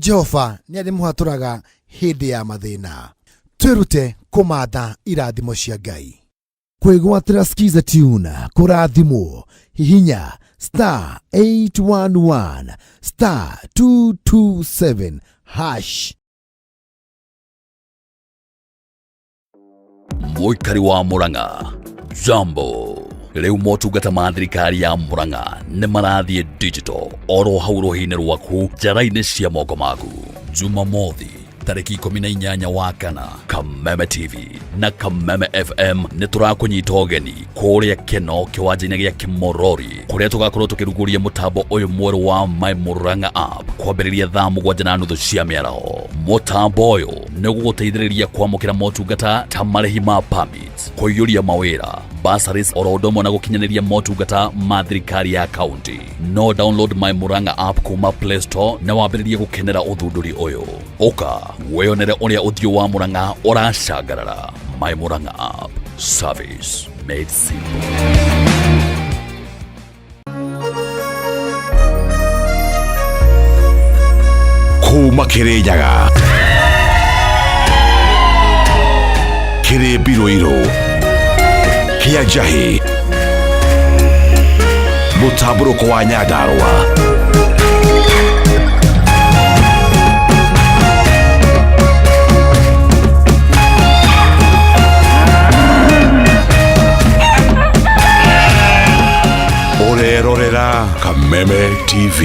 Jehova nĩ arĩmũhatũraga hĩndĩ ya mathĩna. Twĩrute kũmatha irathimo cia Ngai. Kwĩgwatĩra Skiza Tune kũrathimwo, hihinya star 811 star 227 hash. Mũikari wa Murang'a, jambo. Rĩu motungata ma thirikari ya Murang'a nĩ marathiĩ digital oro hau rũhĩ-inĩ rwaku njara-inĩ cia moko maku. Jumamothi tarĩki 18 wa kana, Kameme TV na Kameme FM nĩ tũrakũnyita ũgeni kũrĩa Keno kĩwanja-inĩ gĩa Kĩmorori kũrĩa tũgakorwo tũkĩrugũria mũtambo ũyũ mwerũ wa My Murang'a app kwambĩrĩria thaa 7:30 cia mĩaraho. Mũtambo ũyũ nĩ ũgũgũteithĩrĩria kwamũkĩra motungata ta marĩhi ma permits, kũiyũria mawĩra, bursaries oro ũndũ ũmwe na gũkinyanĩria motungata ma thirikari ya kaunti. No download My Murang'a app kuma Play Store na wambĩrĩrie gũkenera ũthundũri ũyũ. Ũka wĩyonere ũrĩa ũthiũ wa Murang'a ũracangarara. My Murang'a app, service made simple. Kuma Kirinyaga kĩrĩ mbirũirũ kĩa njahĩ mũtambũrũko wa Nyandarũa. Ũrerorera Kameme TV.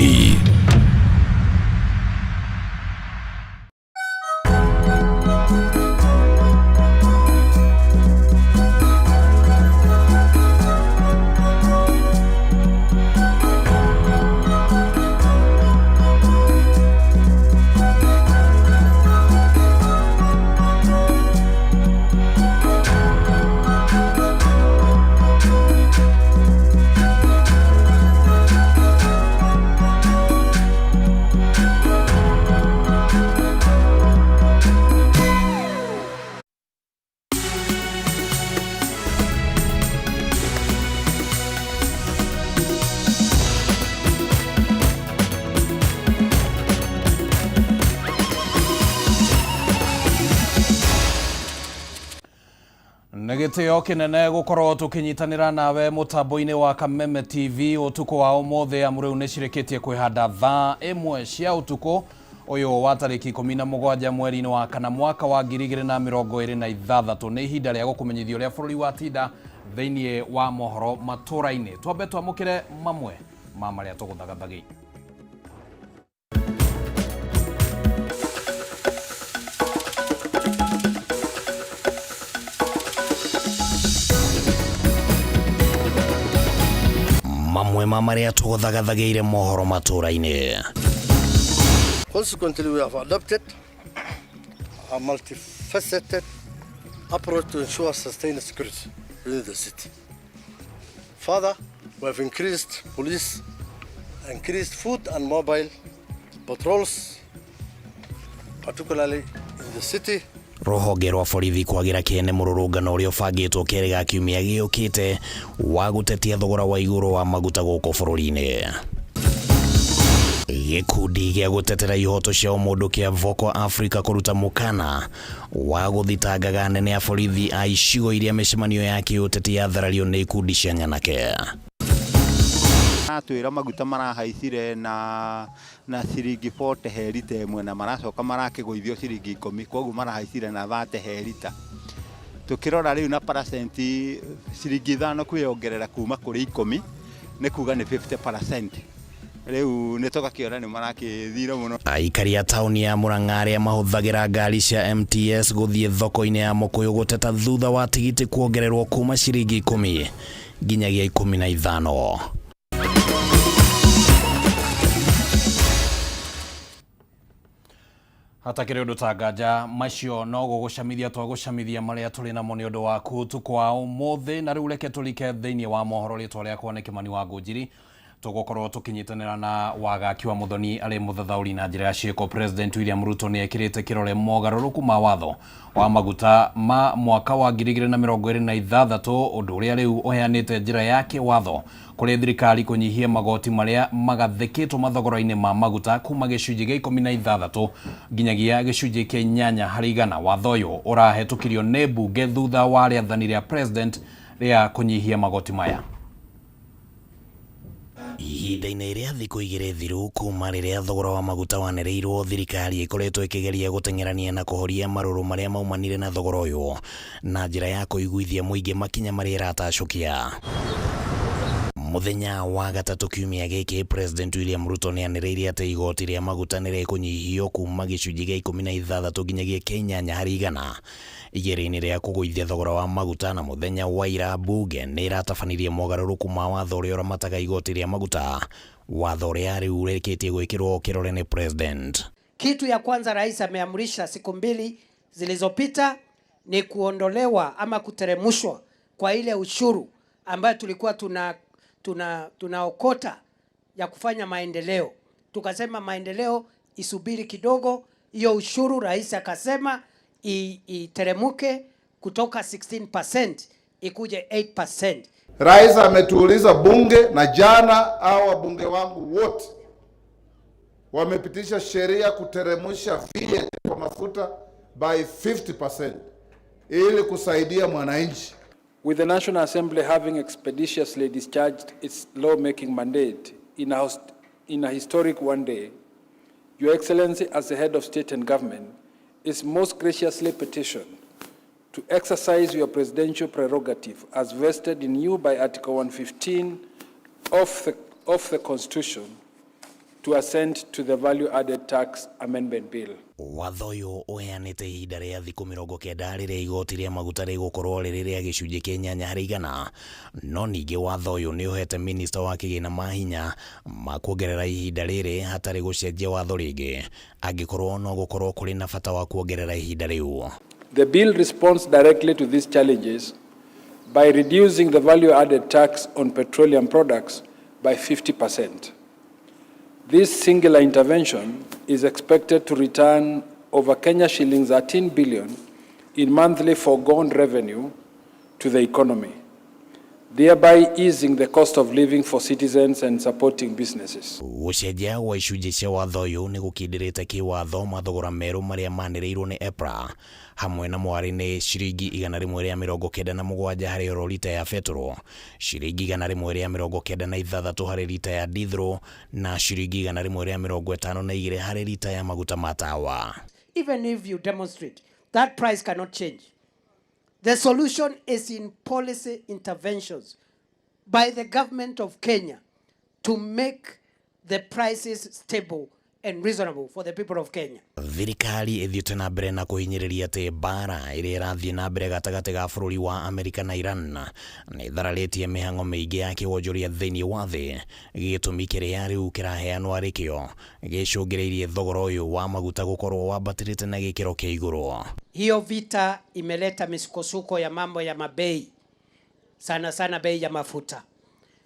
Nĩ gĩtĩo kĩnene gũkorwo tũkĩnyitanĩra nawe mũtambo-inĩ wa Kameme TV ũtukũ wa ũmũthĩ, amu rĩu nĩ cirĩkĩtie kwĩhanda thaa 1 cia ũtukũ ũyũ wa tarĩki 17 mweri-inĩ wa kana mwaka wa 2026. Nĩ ihinda rĩa gũkũmenyithia ũrĩa bũrũri watinda thĩinĩ wa mohoro matũra-inĩ. Twambe twamũkĩre mamwe ma marĩa tũgũthagathagĩire. Mamwe ma marĩa tũgũthagathagĩire mohoro matũra-inĩ. Consequently, we have adopted a multifaceted approach to ensure sustained security within the city. Further, we have increased police, increased foot and mobile patrols, particularly in the city. Rũhonge rwa borithi kwagĩra kĩene mũrũrũngano ũrĩa ũbangĩtwo kerĩ ga kiumia gĩũkĩte wa gũtetia thogora wa igũrũ wa maguta gũkũ bũrũri-inĩ. Gĩkundi gĩa gũtetera ihoto cia ũmũndũ kĩa Vocal Africa kũruta mũkana wa gũthitangaga anene a borithi a icigo iria mĩcemanio ya kĩũteti yatharario nĩ ikundi cia nyanake. Atwĩra maguta marahaicire na ciringi 40 he rita ĩmwe na maracoka marakĩgũithio ciringi 10, koguo marahaicire na 30 he rita. Tũkĩrora rĩu na paracenti ciringi 5 kwĩyongerera kuma kũrĩ 10 nĩ kuga nĩ 50%. Rĩu nĩ tũgakĩona nĩ marakĩthira mũno. Aikari a taũni ya Murang'a arĩa mahũthagĩra ngari cia MTS gũthiĩ thoko-inĩ ya Mũkũyũ gũteta thutha wa tigiti kuongererwo kuma ciringi 10 nginyagia 15. Hatakĩrĩ ũndũ ta nganja macio no gũgũcamithia twagũcamithia marĩa tũrĩ namo nĩ ũndũ waku ũtukũ wa ũmũthĩ. Na rĩu reke tũrike thĩinĩ wa mohoro. Rĩtwa rĩakwa nĩ Kĩmani wa Ngũnjiri. Tũgũkorwo tũkĩnyitanĩra na Wagaki wa Muthoni arĩ mũthathaũri na njĩra ya ciĩko. President William Ruto nĩ ekĩrĩte kĩrore mogarũrũku ma watho wa maguta ma mwaka wa 2026, ũndũ ũrĩa rĩu ũheanĩte njĩra ya kĩwatho kũrĩ thirikari kũnyihia magoti marĩa magathĩkĩtwo mathogora-inĩ ma maguta kuma gĩcunjĩ gĩa 16 nginyagia gĩcunjĩ kĩa 8 harĩ igana. Watho ũyũ ũrahetũkirio nĩ mbunge thutha wa rĩathani rĩa president rĩa kũnyihia magoti maya. Ihinda-inĩ rĩa thikũ 2 thiru kuma rĩrĩa thogora wa maguta wanĩrĩirwo, thirikari ĩkoretwo ĩkĩgeria gũteng'erania na kũhoria marũrũ marĩa maumanire na thogora ũyũ na njĩra ya kũiguithia mũingĩ makinya marĩa ĩratacũkia. Mũthenya wa gatatũ kiumia gĩkĩ, President William Ruto nĩanĩrĩire atĩ igoti rĩa maguta nĩrĩkũnyihio kuma gĩcunjĩ gĩa 16 nginyagia kĩa 8 harĩ igana igeria-inĩ rĩa kũgũithia thogora wa maguta. Na mũthenya wa ira mbunge nĩ ĩratabanirie mogarũrũku ma watho ũrĩa ũramataga igoti rĩa maguta, watho ũrĩa rĩu ũrĩkĩtie gwĩkĩrwo kĩrore nĩ President. Kitu ya kwanza rais ameamrisha siku 2 zilizopita ni kuondolewa ama kuteremshwa kwa ile ushuru ambayo tulikuwa tunaokota ya kufanya maendeleo. Tukasema maendeleo isubiri kidogo, hiyo ushuru rais akasema iteremuke kutoka 16% ikuje 8%. Rais ametuuliza bunge, na jana hao wabunge wangu wote wamepitisha sheria kuteremsha VAT kwa mafuta by 50% ili kusaidia mwananchi. With the National Assembly having expeditiously discharged its lawmaking mandate in a historic one day, Your Excellency as the head of state and government is most graciously petitioned to exercise your presidential prerogative as vested in you by Article 115 of the Constitution to assent to the Value Added Tax Amendment Bill. Watho ũyũ ũheanĩte ihinda rĩa thikũ 90 rĩrĩa igoti rĩa maguta rĩgũkorwo rĩrĩ rĩa gĩcunjĩ kĩa 8 harĩ igana. No ningĩ watho ũyũ nĩ ũhete minista wa kĩgĩna mahinya ma kuongerera ihinda rĩrĩ hatarĩ gũcenjia watho rĩngĩ, angĩkorwo no gũkorwo kũrĩ na bata wa kuongerera ihinda rĩu. The bill responds directly to these challenges by reducing the value added tax on petroleum products by 50%. This singular intervention is expected to return over Kenya shillings 13 billion in monthly foregone revenue to the economy, thereby easing the cost of living for citizens and supporting businesses. Gũcenjia gwa icunjĩ cia watho ũyũ nĩ gũkindĩrĩte kĩwatho mathogora merũ marĩa manĩrĩirwo nĩ EPRA hamwe na mwarĩ nĩ ciringi 197 harĩ oro rita ya betũrũ, ciringi 196 harĩ rita ya dithro na ciringi 152 harĩ rita ya maguta ma tawa. Even if you demonstrate, that price cannot change. The solution is in policy interventions by the government of Kenya to make the prices stable and reasonable for the people of Kenya. Thirikari ĩthiĩte na mbere na kũhinyĩrĩria atĩ mbara ĩrĩa ĩrathiĩ na mbere gatagatĩ ga bũrũri wa Amerika na Iran nĩ ĩthararĩtie mĩhang'o mĩingĩ ya kĩwonjoria thĩinĩ wa thĩ, gĩtũmi kĩrĩa rĩu kĩraheanwo arĩ kĩo gĩcũngĩrĩirie thogora ũyũ wa maguta gũkorwo wambatĩrĩte na gĩkĩro kĩa igũrũ. Hiyo vita imeleta misukosuko ya mambo ya mabei, sana sana bei ya mafuta.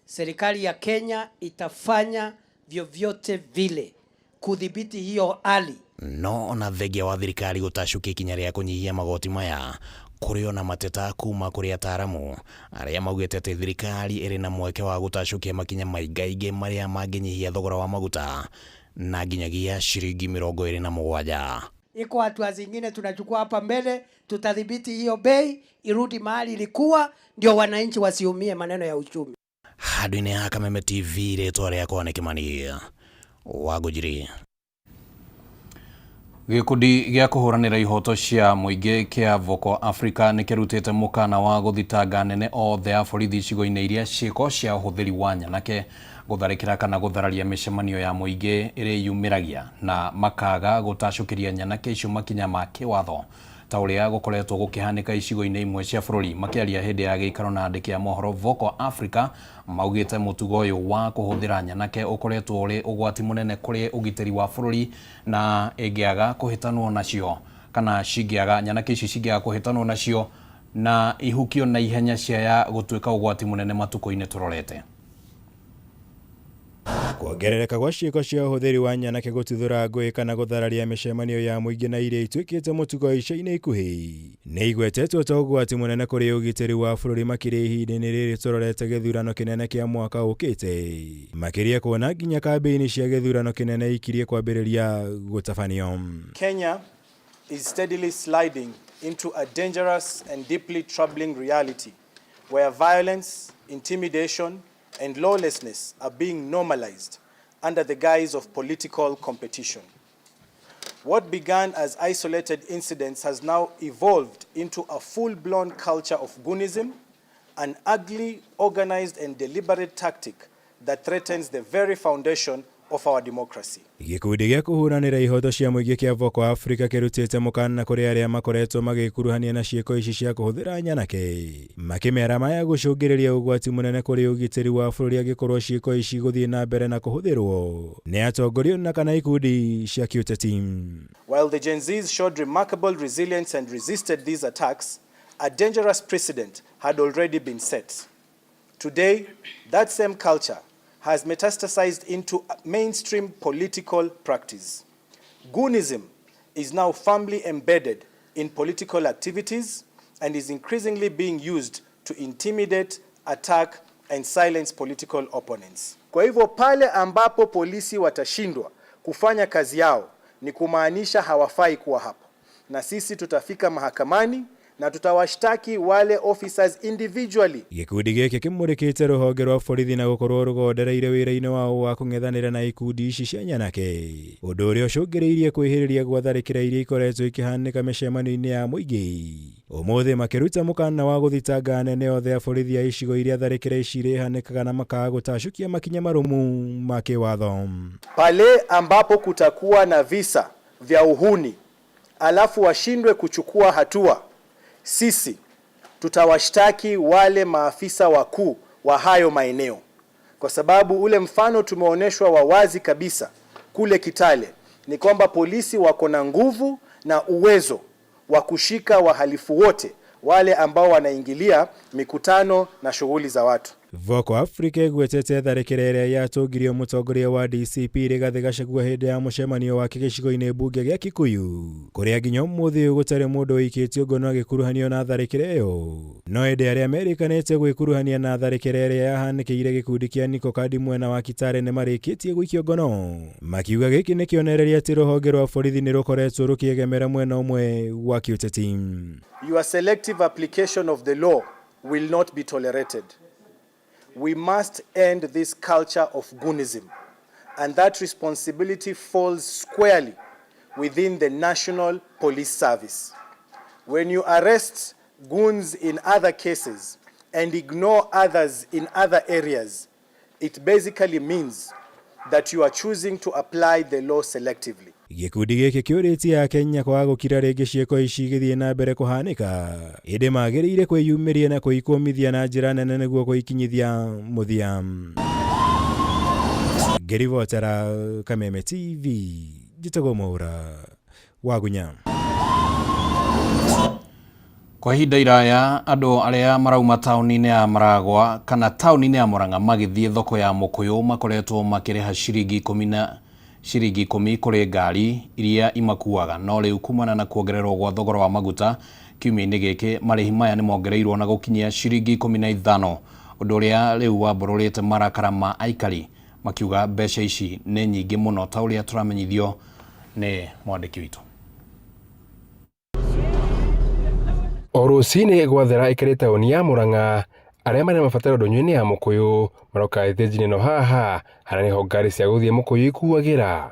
Serikali ya Kenya itafanya vyovyote vile kudhibiti hiyo hali. No ona thengia wa thirikari gũtacũkia ikinya rĩa kũnyihia magoti maya, kũrĩ ona mateta kuma kũrĩ ataaramu arĩa maugĩte atĩ thirikari ĩrĩ na mweke wa gũtacũkia makinya maingaingĩ marĩa mangĩnyihia thogora wa maguta na nginyagia ciringi 27. Iko hatua zingine tunachukua hapa mbele, tutadhibiti hiyo bei irudi mahali ilikuwa, ndio wananchi wasiumie maneno ya uchumi. Handũ-inĩ ha Kameme TV, rĩtwa rĩakwa nĩ Kĩmani wa Ngũnjiri. Gĩkundi gĩa kũhũranĩra ihoto cia mũingĩ kĩa Vocal Africa nĩ kĩrutĩte mũkana wa gũthitanga anene othe a borithi icigo-inĩ iria ciĩko cia ũhũthĩri wa nyanake gũtharĩkĩra kana gũthararia mĩcemanio ya mũingĩ ĩrĩyumĩragia na makaga gũtacũkĩria nyanake icio makinya ma kĩwatho ta ũrĩa gũkoretwo gũkĩhanĩka icigo-inĩ imwe cia bũrũri. Makĩaria hĩndĩ ya gĩikaro na andĩki a mohoro, Vocal Africa maugĩte mũtugo ũyũ wa kũhũthĩra nyanake ũkoretwo ũrĩ ũgwati mũnene kũrĩ ũgitĩri wa bũrũri na ĩngĩaga kũhĩtanwo nacio kana cingĩaga nyanake ici cingĩaga kũhĩtanwo nacio na ihukio na ihenya ciaya gũtuĩka ũgwati mũnene matukũ-inĩ tũrorete. Kuongerereka gwa ciĩko cia ũhũthĩri wa nyanake gũtuthũra ngũĩ kana gũthararia mĩcemanio ya mũingĩ na iria ituĩkĩte mũtugo ica-inĩ ikuhĩ nĩ igwetetwo ta ũgwati mũnene kũrĩ ũgitĩri wa bũrũri makĩria ihinda-inĩ rĩrĩ tũrorete gĩthurano kĩnene kĩa mwaka ũkĩte, makĩria kuona nginya kambĩini cia gĩthurano kĩnene ikirie kwambĩrĩria gũtabanio. Kenya is steadily sliding into a dangerous and deeply troubling reality where violence, intimidation, and lawlessness are being normalized under the guise of political competition. What began as isolated incidents has now evolved into a full-blown culture of goonism, an ugly, organized, and deliberate tactic that threatens the very foundation of our democracy. Gĩkundi gĩa kũhũranĩra ihoto cia mũingĩ kĩa Voco Africa kĩrutĩte mũkana kũrĩ arĩa makoretwo magĩkuruhania na ciĩko ici cia kũhũthĩra nyanake, makĩmera maya gũcũngĩrĩria ũgwati mũnene kũrĩ ũgitĩri wa bũrũri angĩkorwo ciĩko ici gũthiĩ na mbere na kũhũthĩrwo nĩ atongoria na kana ikundi cia kĩũteti. While the Gen Zs showed remarkable resilience and resisted these attacks, a dangerous precedent had already been set. Today, that same culture has metastasized into mainstream political practice. Goonism is now firmly embedded in political activities and is increasingly being used to intimidate, attack, and silence political opponents. Kwa hivyo pale ambapo polisi watashindwa kufanya kazi yao ni kumaanisha hawafai kuwa hapo, na sisi tutafika mahakamani na tutawashtaki wale officers individually. Gĩkundi gĩkĩ kĩmũrĩkĩte rũhonge rwa borithi na gũkorwo rũgondereire wĩra-inĩ wao wa kũng'ethanĩra na ikundi ici cia nyanake, ũndũ ũrĩa ũcũngĩrĩirie kwĩhĩrĩria gwa tharĩkĩra iria ikoretwo ikĩhanĩka mĩcemanio-inĩ ya mũingĩ. Ũmũthĩ makĩruta mũkana wa gũthitanga anene othe a borithi a icigo iria tharĩkĩra ici irĩhanĩkaga na makaga gũtacũkia makinya marũmu ma kĩwatho. Pale ambapo kutakuwa na visa vya uhuni alafu washindwe kuchukua hatua, sisi tutawashtaki wale maafisa wakuu wa hayo maeneo, kwa sababu ule mfano tumeonyeshwa wa wazi kabisa kule Kitale ni kwamba polisi wako na nguvu na uwezo wa kushika wahalifu wote wale ambao wanaingilia mikutano na shughuli za watu. Voco Africa ĩgwetete tharĩkĩra ĩrĩa yatũngirio mũtongoria wa DCP Rigathĩ Gachagua hĩndĩ ya mũcemanio wake gĩcigo-inĩ mbunge gĩa Kikuyu, kũrĩa nginya ũmũthĩ ũyũ gũtarĩ mũndũ ũikĩtio ngono agĩkuruhanio na tharĩkĩra ĩyo. No ĩndĩ arĩa merĩkanĩte gwĩkuruhania na tharĩkĩra ĩrĩa yahanĩkĩire gĩkundi kĩa Niko Kadi mwena wa Kitale nĩmarĩkĩtie gũikio ngono, makiuga gĩkĩ nĩ kĩonereria atĩ rũhonge rwa borithi nĩ rũkoretwo rũkĩegemera mwena ũmwe wa kĩũteti. Your selective application of the law will not be tolerated. We must end this culture of goonism, and that responsibility falls squarely within the National Police Service. When you arrest goons in other cases and ignore others in other areas, it basically means that you are choosing to apply the law selectively. Gĩkundi gĩkĩ kĩũrĩtie Akenya kwaga gũkira rĩngĩ ciĩko ici igĩthiĩ na mbere kũhanĩka, ĩndĩ magĩrĩire kwĩyumĩria na kwĩikũmithia na njĩra nene nĩguo kũikinyithia mũthia. Ngĩribotera Kameme TV, njĩtagwo Mwaura Wagunya. Kwa ihinda iraya andũ arĩa marauma taũni-inĩ ya Maragwa kana taũni-inĩ ya Murang'a magĩthiĩ thoko ya Mũkũyũ makoretwo makĩrĩha ciringi ikũmi na ciringi ikũmi kũrĩ ngari iria imakuaga, no rĩu kumana na kuongererwo gwa thogora wa maguta kiumia-inĩ gĩkĩ marĩhi maya nĩ mongereirwo na gũkinyia ciringi 15, ũndũ ũrĩa rĩu wambũrũrĩte marakara ma aikari makiuga mbeca ici nĩ nyingĩ mũno ta ũrĩa tũramenyithio nĩ mwandĩki witũ. O rũcinĩ gwathera aikari taũni ya Murang'a arĩa marĩ na mabataro ndũnyũ-inĩ ya Mũkũyũ maroka thĩnji ĩno haha harĩa nĩho ngari cia gũthiĩ Mũkũyũ ikuagĩra.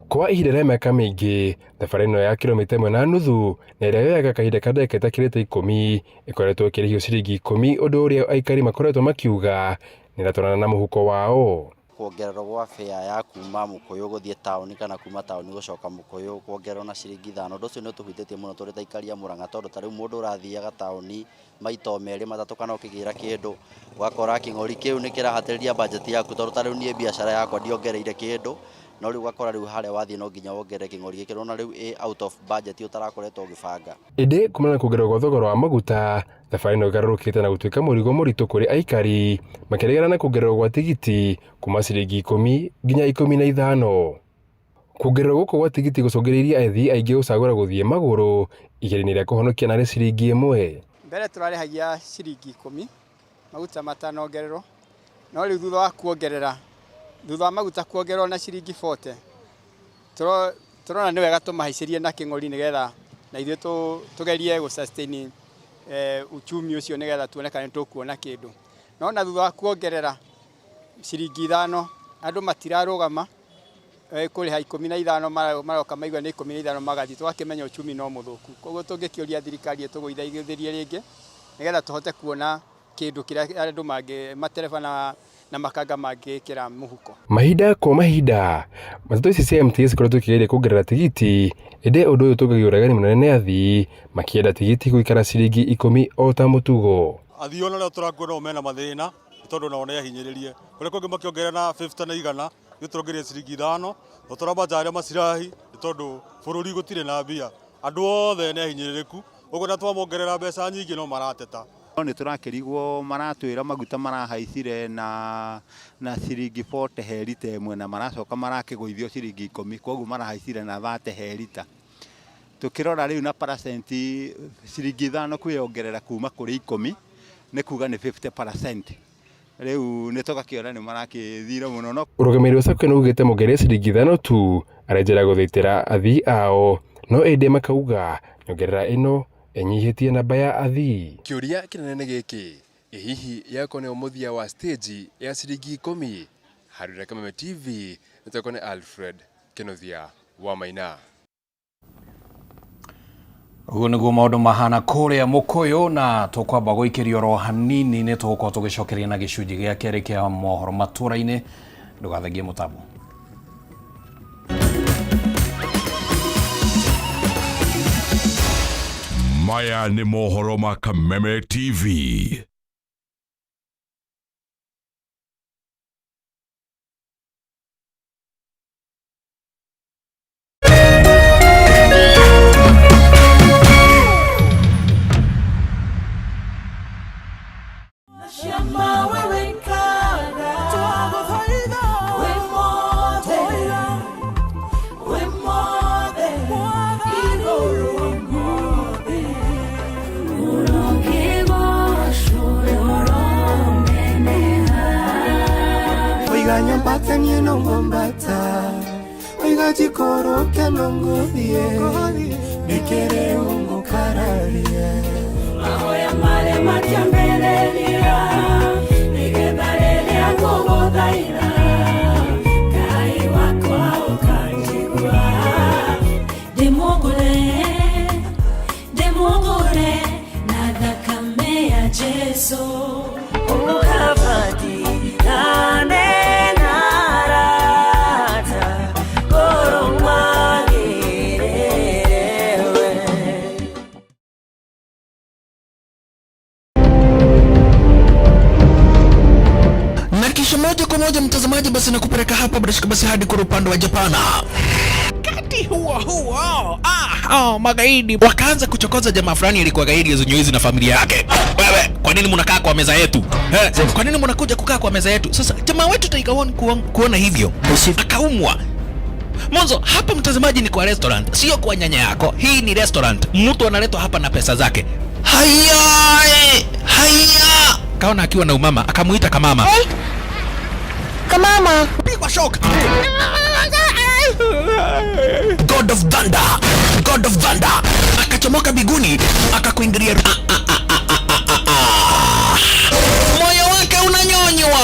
Kwa ihinda rĩa mĩaka mĩingĩ thabarĩ ĩno ya kilomita 1.5 na ĩrĩa yoyaga kahinda ka ndagĩka itakĩrĩte 10 ĩkoretwo ĩkĩrĩhio ciringi 10, ũndũ ũrĩa aikari makoretwo makiuga nĩratwarana na mũhuko wao. Kuongererwo gwa fare ya kuma Mũkũyũ gũthiĩ taũni kana kuma taũni gũcoka Mũkũyũ kuongererwo na ciringi 5, ũndũ ũcio nĩ ũtũhutĩtie mũno tũrĩ ta aikari a Murang'a, tondũ ta rĩu mũndũ ũrathiaga taũni maita o merĩ matatũ kana ũkĩgĩra kĩndũ ũgakora kĩng'ori kĩu nĩ kĩrahatĩrĩria budget yaku, tondũ ta rĩu niĩ biacara yakwa ndiongereire kĩndũ No rĩu ũgakora rĩu harĩa wathiĩ no nginya wongerere kĩng'ori gĩkĩ, ũrona rĩu ĩ out of budget ũtarakoretwo ũgĩbanga. Ĩndĩ kumana na kuongererwo gwa thogora wa maguta, thabarĩ ĩno ĩgarũrũkĩte na gũtuĩka mũrigo mũritũ kũrĩ aikari, makĩregana na kuongererwo gwa tigiti kuma ciringi 10 nginya 15. Kuongererwo gũkũ gwa tigiti gũcũngĩrĩirie athii aingĩ gũcagũra gũthiĩ magũrũ igeria-inĩ rĩa kũhonokia narĩ ciringi 1. Mbere tũrarĩhagia ciringi 10 maguta matanongererwo, no rĩu thutha wa kuongerera, thutha wa maguta kuongererwo na ciringi 40, tũrona nĩ wega tũmahaicĩrie na kĩng'ori nĩgetha na ithuĩ tũgerie gũ sustain uchumi ũcio nĩgetha tuone kana nĩtũkuona kĩndũ. No na thutha wa kuongerera ciringi 5 andũ matirarũgama kũrĩha 15 maroka maigua nĩ 15 magathiĩ, tũgakĩmenya uchumi no mũthũku. Koguo tũngĩkĩũria thirikari ĩtũgũithaithĩrie rĩngĩ nĩgetha tũhote kuona kĩndũ kĩrĩa andũ mangĩ matereba na makanga mangĩkĩra mũhuko. Mahinda kwa mahinda matatũ ici cia MTS ikoretwo ikĩgeria kuongerera tigiti, ĩndĩ ũndũ ũyũ ũtũngagia ũregani mũnene nĩ athii makĩenda tigiti gũikara ciringi 10 o ta mũtugo. Athii ona arĩa tũrakuona nao mena mathĩna nĩ tondũ nao nĩ ahinyĩrĩrie. Kũrĩa kũngĩ makĩongerera na 50 na 100, ithuĩ tũrongereire ciringi 5, na tũrambata arĩa macirahi nĩ tondũ bũrũri gũtirĩ na mbia. Andũ othe nĩ ahinyĩrĩrĩku, ũguo na twamongerera mbeca nyingĩ no marateta. No nĩ tũrakĩrigwo maratwĩra maguta marahaicire na ciringi 40 he rita 1 na maracoka marakĩgũithio ciringi 10, koguo marahaicire na 30 he rita. Tũkĩrora rĩu na paracenti ciringi 5 kwĩyongerera kuma kũrĩ 10 nĩ kuga nĩ 50%. Rĩu nĩ tũgakĩona nĩ marakĩthira mũno. No ũrũgamĩrĩri wa sacco nĩ ugĩte mongerere ciringi 5 tu arĩ njĩra ya gũthitĩra athii ao, no ĩndĩ makauga nyongerera ĩno ĩnyihĩtie namba ya athii. Kĩũria kĩnene nĩ gĩkĩ, ĩ hihi yakorwo nĩyo mũthia wa stage ya ciringi 10? Handũ Kameme TV nĩtwekwo nĩ Alfred Kĩnuthia wa Maina. Ũguo nĩguo maũndũ mahana kũrĩa Mũkũyũ, na tũkwamba gũikĩrio oro hanini nĩ tũgũkorwo tũgĩcokeria na gĩcunjĩ gĩa kerĩ kĩa mohoro matũra-inĩ. Ndũgathengie mũtambo. Maya nĩ mohoro ma Kameme TV. Moja kwa moja mtazamaji, basi nakupeleka hapa bila shaka basi hadi kwa upande wa Japana. Kati huo huo magaidi wakaanza kuchokoza jamaa fulani alikuwa gaidi ya na familia yake. Wewe, kwa nini mnakaa kwa meza yetu? Kwa nini mnakuja kukaa kwa meza yetu? Sasa jamaa wetu Tiger One kuona hivyo akaumwa. Mwanzo hapa mtazamaji ni kwa restaurant, sio kwa nyanya yako. Hii ni restaurant. Mtu analetwa hapa na pesa zake. Haya, haya. Kaona akiwa na umama, akamuita kamama. Hey. Kamama. Pigwa shock. God of Thunder. God of Thunder. Akachomoka biguni, akakuingilia. Moyo wake unanyonywa.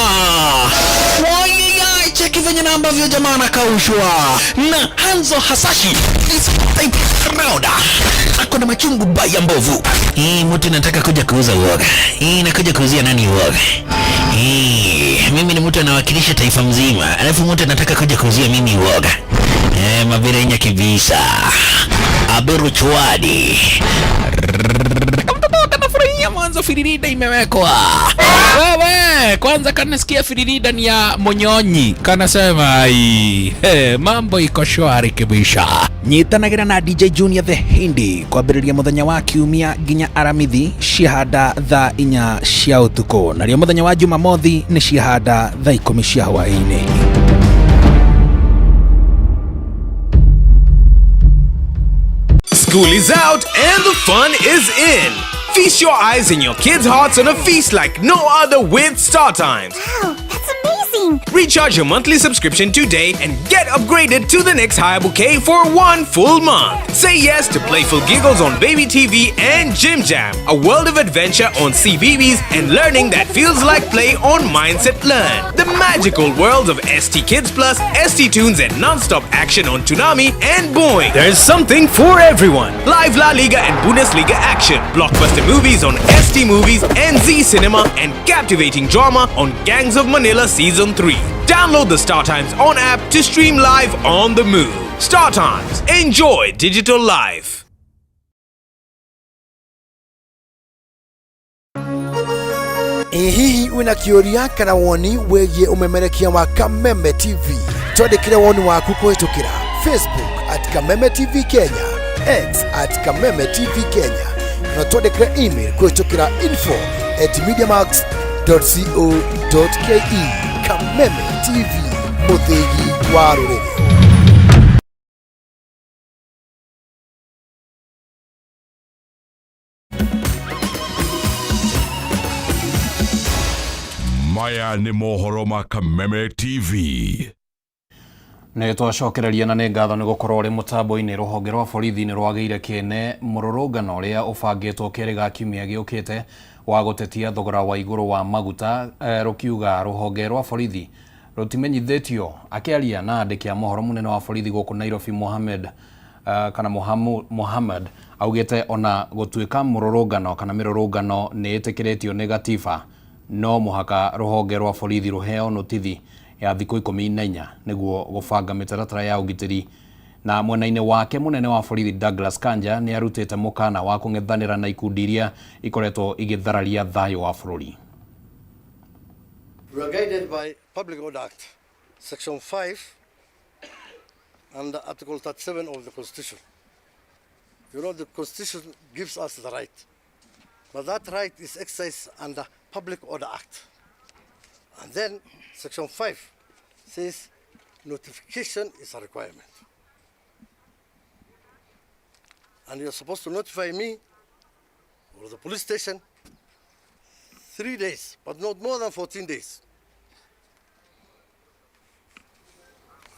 Moyo, cheki venye na ambavyo jamaa anakaushwa. Na Hanzo Hasashi is type round. Ako na machungu baya mbovu. Hii mtu nataka kuja kuuza uoga. Hii nakuja kuuzia nani uoga? Hii mimi ni mtu anawakilisha taifa mzima. Alafu mtu anataka kuja kuuzia mimi uoga. Mabirenya kibisa. Aberu chwadi. Mtoto anafurahia. Nasikia mwanzo firirida imewekwa. Wewe kwanza kanasikia firirida ni ya Munyonyi, kanasema ai, he, mambo iko shwari kibisha. Nyitanagĩra na DJ Junior the Hindi kwambĩrĩria mũthenya wa kiumia nginya aramithi ciahanda thaa 4 cia ũtukũ, narĩo mũthenya wa Jumamothi nĩ ciahanda thaa 10 cia hwaĩ-inĩ. School is out and the fun is in. Feast your eyes and your kids' hearts on a feast like no other with StarTimes. Wow, that's amazing! Recharge your monthly subscription today and get upgraded to the next higher bouquet for 1 full month. Say yes to playful giggles on Baby TV and Jim Jam, a world of adventure on CBeebies, and learning that feels like play on Mindset Learn. The magical world of ST Kids Plus, ST Tunes, and non-stop action on Toonami and Boing. There's something for everyone. Live La Liga and Bundesliga action, blockbuster movies on ST Movies and Z Cinema, and captivating drama on Gangs of Manila Season 3. Download the StarTimes On app to stream live on the move. StarTimes, enjoy digital life. Ĩ hihi wĩna kĩũria kana woni wĩgiĩ ũmemerekia wa Kameme TV? Twandĩkĩre woni waku kũhĩtũkĩra Facebook at Kameme TV Kenya, X at Kameme TV Kenya, kana twandĩkĩre email kũhĩtũkĩra info at mediamax co ke. Kameme TV, mũthĩgi wa rũrĩrĩ. Maya nĩ mohoro ma Kameme TV. Nĩ twacokereria na nĩ ngatho nĩ gũkorwo ũrĩ mũtambo-inĩ. Rũhonge rwa borithi nĩ rwagĩire kĩene mũrũrũngano ũrĩa ũbangĩtwo kerĩ ga kiumia gĩũkĩte wa gũtetia thogora wa igũrũ wa maguta, rũkiuga rũhonge rwa borithi rũtimenyithĩtio. Akĩaria na andĩki a mohoro, mũnene wa borithi gũkũ Nairobi Mohamed kana Mohamed augĩte ona gũtuĩka mũrũrũngano kana mĩrũrũngano nĩ ĩtĩkĩrĩtio nĩ gatiba, no mũhaka rũhonge rwa borithi rũheo notithi ya thikũ 14 nĩguo gũbanga mĩtaratara ya ũgitĩri. Na mwena-inĩ wake, mũnene wa borithi Douglas Kanja nĩ arutĩte mũkana wa kũng'ethanĩra na ikundi iria ikoretwo igĩthararia thayũ wa bũrũri. We are guided by Public Order Act, Section 5 and Article 37 of the Constitution. You know, the Constitution gives us the right, but that right is exercised under Public Order Act. And then Section 5 says notification is a requirement. And you're supposed to notify me or the police station 3 days, but not more than 14 days.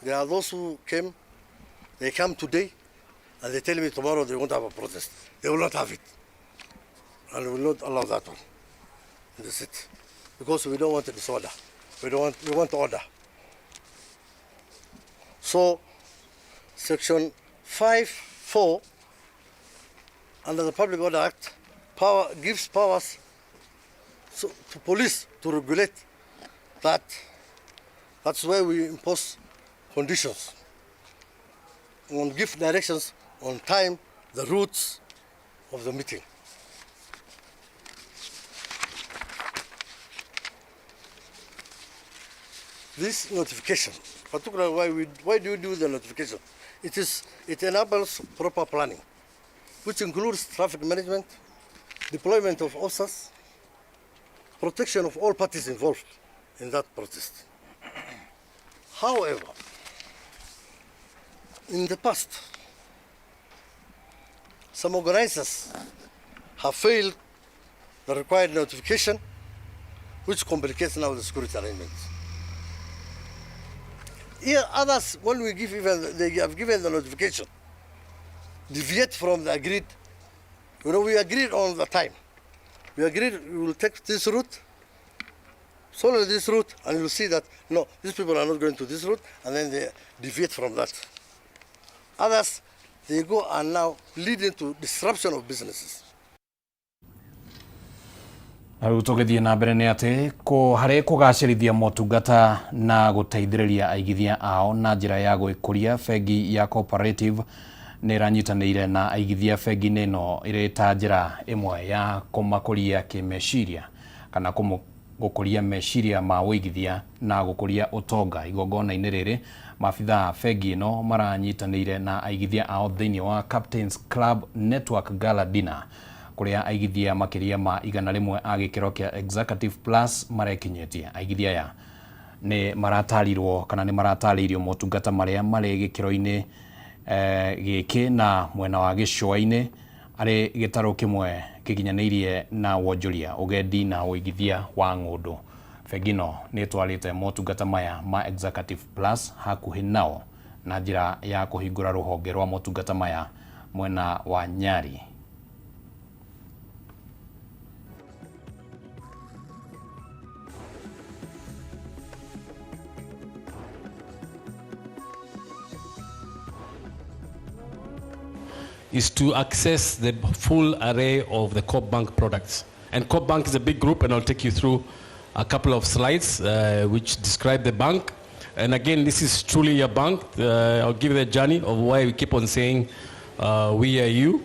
There are those who came, they come today, and they tell me tomorrow they won't have a protest. They will not have it. And we will not allow that one in the city. Because we don't want a disorder. We don't want, we want order. So, Section 5(4) under the Public Order Act gives powers to police to regulate that. That's where we impose conditions and give directions on time, the routes of the meeting. This notification, particularly why do you do the notification? It enables proper planning, which includes traffic management, deployment of officers, protection of all parties involved in that protest. However, in the past, some organizers have failed the required notification, which complicates now the security arrangements. Here, others, when we give even, they have given the notification, deviate from the agreed. You know, we agreed on the time. We agreed we will take this route, follow this route, and you'll see that, no, these people are not going to this route, and then they deviate from that. Others, they go and now leading to disruption of businesses. Rĩu tũgĩthiĩ na mbere nĩ atĩ harĩ kũgacĩrithia motungata na gũteithĩrĩria aigithia ao na njĩra ya gwĩkũria, bengi ya Cooperative Nĩ ĩranyitanĩire na aigithia bengi-inĩ ĩno ĩrĩ ta njĩra ĩmwe ya kũmakũria kĩmeciria kana gũkũria meciria ma ũigithia na gũkũria ũtonga. Igongona-inĩ rĩrĩ, maabithaa a bengi ĩno maranyitanĩire na aigithia ao thĩinĩ wa Captains Club Network Gala Dinner, kũrĩa aigithia makĩria ma 100 a gĩkĩro kĩa Executive Plus marekinyĩtie. Aigithia aya nĩ maratarirwo kana nĩ maratarĩirio motungata marĩa marĩ gĩkĩro-inĩ gĩkĩ na mwena wa gĩcũa-inĩ arĩ gĩtarũ kĩmwe kĩginyanĩirie na wonjoria, ũgendi na ũigithia wa ng'ũndũ. Bengi ĩno nĩ ĩtwarĩte motungata maya ma Executive Plus hakuhĩ nao na njĩra ya kũhingũra rũhonge rwa motungata maya mwena wa Nyari. Is to access the full array of the Co-op Bank products. And Co-op Bank is a big group, and I'll take you through a couple of slides which describe the bank. And again, this is truly a bank. I'll give you the journey of why we keep on saying we are you.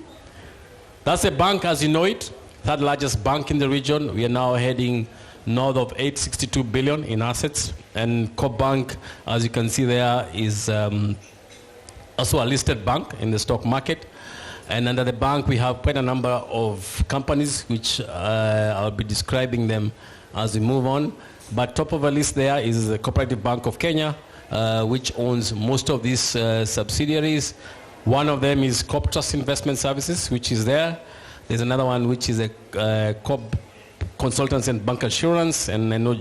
That's a bank as you know it, third largest bank in the region. We are now heading north of 862 billion in assets. And Co-op Bank, as you can see there, is also a listed bank in the stock market. And under the bank, we have quite a number of companies, which I'll be describing them as we move on. But top of the list there is the Cooperative Bank of Kenya, which owns most of these subsidiaries. One of them is Coop Trust Investment Services, which is there. There's another one which is a Coop Consultants and Bank Assurance, and I know